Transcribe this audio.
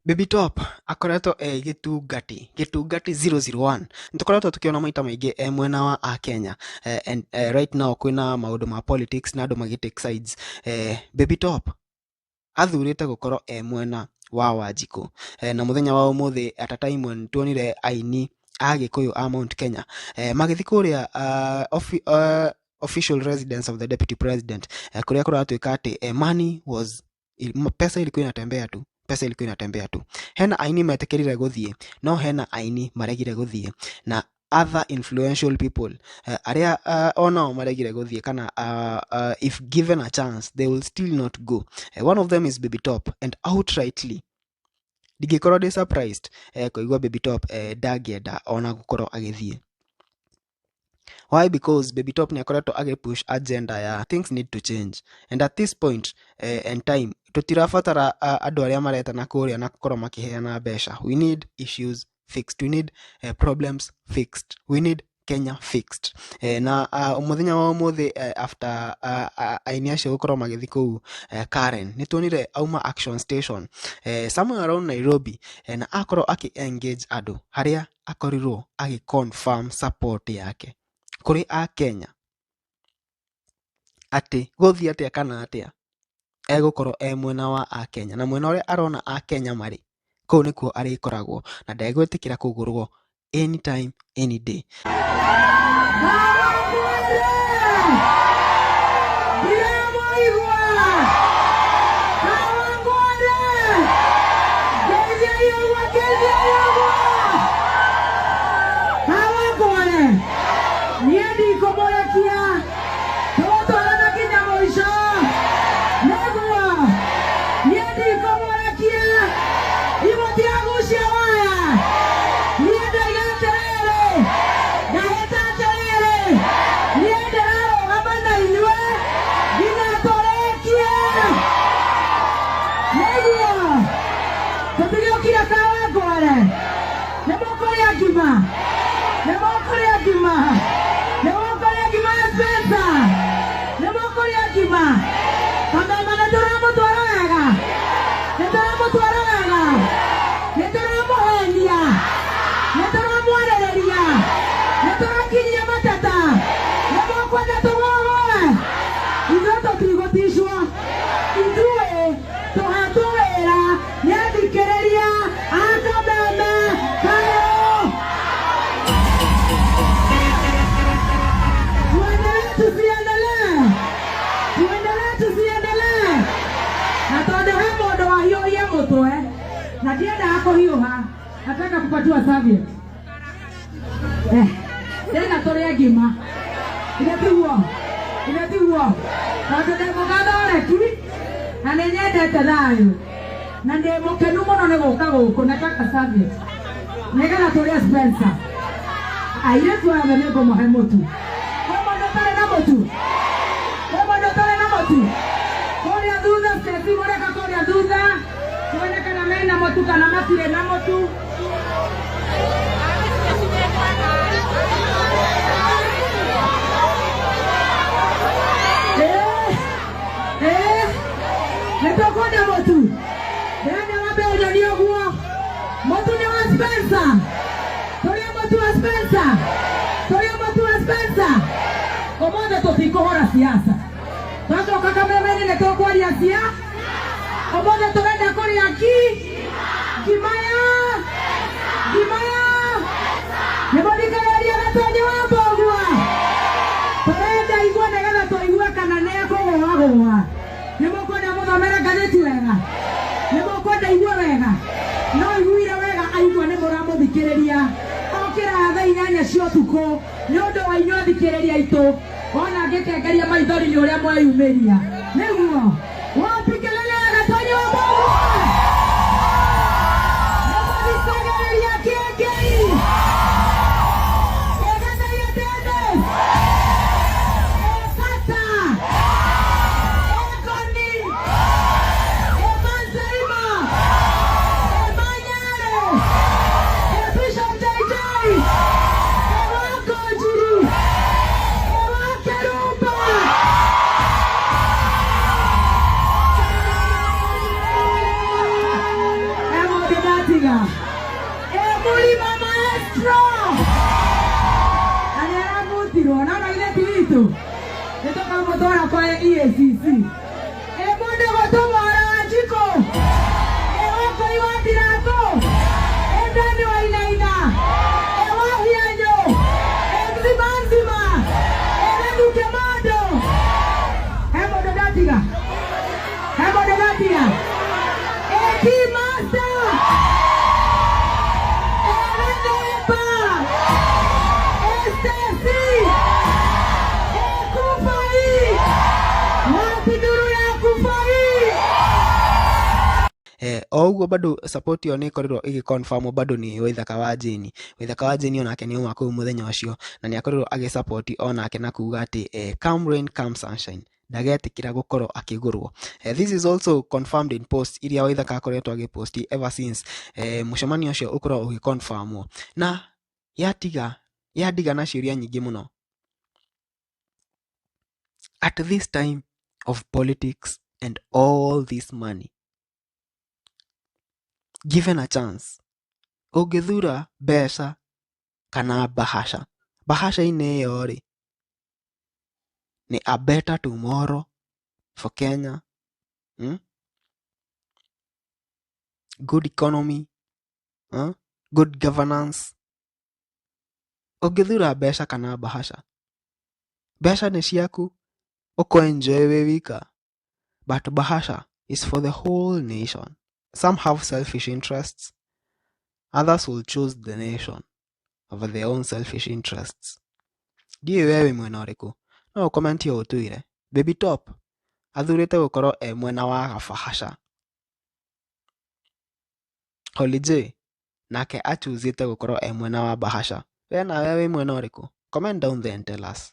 Baby Top akoretwo e gĩtungati, gĩtungati 001. Nĩ tũkoretwo tũkĩona maita maingĩ e mwena wa Akenya and right now kwĩna maũndũ ma politics na andũ magĩ take sides. Baby Top athurĩte gũkorwo e mwena wa Wanjikũ. Na mũthenya wa ũmũthĩ at a time when tuonire aini a Gĩkũyũ a Mount Kenya magĩthiĩ kũrĩa official residence of the deputy president, kũrĩa kũratuĩka atĩ money was pesa ilikuwa inatembea tu, pesa ilikuwa inatembea tu. Hena aini metĩkĩrire gũthiĩ, no hena aini maregire gũthiĩ, na other influential people arĩa onao maregire gũthiĩ kana if given a chance they will still not go. One of them is Baby Top, and outrightly ndingĩkorwo ndĩ surprised kũigua Baby Top ndangĩenda ona gũkorwo agĩthiĩ. Why? Because Baby Top nĩ akoretwo agĩpush agenda ya things need to change, and at this point and time tũtirabatara andũ arĩa maretana kũrĩa na gũkorwo makĩheana mbeca. We need issues fixed, we need problems fixed, we need Kenya fixed. Na mũthenya wa ũmũthĩ, after aini acio gũkorwo magĩthiĩ kũu Karen, nĩ tuonire auma Action Station somewhere around Nairobi, na akorwo akĩ engage andũ harĩa akorirwo agĩ confirm support yake kũrĩ Akenya atĩ gũthiĩ atĩa kana atĩa egũkorwo e mwena wa Akenya, na mwena ũrĩa arona Akenya marĩ kũu nĩkuo arĩkoragwo na ndegwĩtĩkĩra kũgũrwo anytime any day. Niĩ ndikũmũrekia, tũgũtwarana nginya mũico. Nĩguo niĩ ndikũmũrekia, imũtiragucia waya. Niĩ ndoiga atĩrĩrĩ, ndahĩta atĩrĩrĩ, niĩ ndĩrarũgama na inyuĩ nginya tũrĩkie. Nĩguo tũtigĩũkire Kawangware. Nĩ mũkũrĩa ngima, nĩ mũkũrĩa ngima, nĩ mũkũrĩa ngima ya Spencer, nĩ mũkũrĩa ngima. Kameme nĩ tũramũtwara wega, nĩ tũramũtwara wega, nĩ tũramũhenia, nĩ tũramwarĩrĩria, nĩ tũrakinyia mateta. Nĩ mũkwenda tũgũgũe? Ithuĩ tũtigũticwo, ithuĩ tũhetwo wĩra nĩ athikĩrĩria a Kameme Kayũ. Tuendelee tusiendelee? Tuendelee tusiendelee? Na tondũ he mũndũ wahiũhia mũtwe na ndiendaga kũhiũha, nataka kupatiwa serviette. Tena tũrĩe ngima. Ithe tiguo? Ithe tiguo? Tondũ ndĩ mũgathoreki na nĩ nyendete thayũ na ndĩ mũkenu mũno nĩ gũka gũkũ. Nataka serviette nĩgetha tũrĩe Spencer. Airĩtu othe nĩ ngũmũhe mũtu. Kwĩ mũndũ ũtarĩ na mũtu? Kwĩ mũndũ ũtarĩ na mũtu? Kũrĩa thutha, Stacy, mũreka kũrĩa thutha tuone kana mena mũtu kana matirĩ na mũtu. Nĩ tũkwenda mũtu. Ndĩrenda wambe ũnyonie ũguo. Mũtu nĩ wa Spencer. Tũrĩe mũtu wa Spencer. Tũrĩe mũtu wa Spencer. Ũmũthĩ tũtikũhũra siasa. Twacoka Kameme-inĩ nĩ tũkwaria cia. Ũmũthĩ tũrenda kũrĩa ki ngima ya ngima ya nĩ mũthikagĩrĩria Gatonyi wa Mbũgua. Tũrenda igue nĩgetha tũigue kana nĩ ekũgũagũa. Nĩ mũkwenda mũthomere ngathĩti wega? Nĩ mũkwenda igue wega? No iguire wega aigua nĩ mũramũthikĩrĩria. Okĩraga thaa 8 cia ũtukũ nĩ ũndũ wa inyuĩ athikĩrĩria aitũ. Wona ngĩkengeria maithori nĩ ũrĩa mweyumĩria. Nĩguo wapi kelele ya Gatonyi wa Mbũgua? Nĩ mũthikagĩrĩria Kĩengei? Kĩgenaia Dennis? Ekata? Ekoni? Emanzaima? Emanyare? Ebishop JJ? Ewakonjiri? Ewakerumba? Ndatiga? Ĩ Mũrima Maestro na nĩ arabutirwo no na ithe ti witũ nĩ tũkamũtwara kwa EACC. Ĩ mũndũ gũtũmwo wa Njikũ, ĩ Wangũi wa Ndirango, ĩ Ndani wa Inaina, ĩ Wahianyũ, ĩ Mzima Nzima, ĩ Gathuke Mondo. He mũndũ ndatiga? He mũndũ ndatiga? Ĩ Kimasta, ĩ Gathemba, ĩ Stacy, ĩ Kufai, wapi nduru ya Kufai? O ũguo bado support ĩyo nĩ ĩkorirwo ĩgĩ-confirm bado nĩ Waithaka wa Jane. Waithaka wa Jane onake nĩ auma kũu mũthenya ũcio na nĩ akorirwo agĩ-support onake na kuga atĩ come rain, come sunshine, ndagetĩkĩra gũkorwo akĩgũrwo. This is also confirmed in post iria Waithaka akoretwo agĩposti ever since mũcemanio ũcio ũkorwo ũgĩ-confirmwo. Na yatiga yandiga na ciũria nyingĩ mũno. At this time of politics and all this money, given a chance, ũngĩthura mbeca kana bahasha? Bahasha-inĩ ĩyo rĩ, nĩ a better tomorrow for Kenya, Good economy, Good governance. Ũngĩthura mbeca kana bahasha? Mbeca nĩ ciaku ũkũ enjoy wĩ wika, but bahasha is for the whole nation. Some have selfish interests, others will choose the nation over their own selfish interests. Ndiũĩ we wĩ mwena ũrĩkũ, no ũcomment ũtwĩre. Baby Top athurĩte gũkorwo e mwena wa gabahasha. Holly J nake achoosĩte gũkorwo e mwena wa bahasha. We nawe wĩ mwena ũrĩkũ? Comment down there and tell us.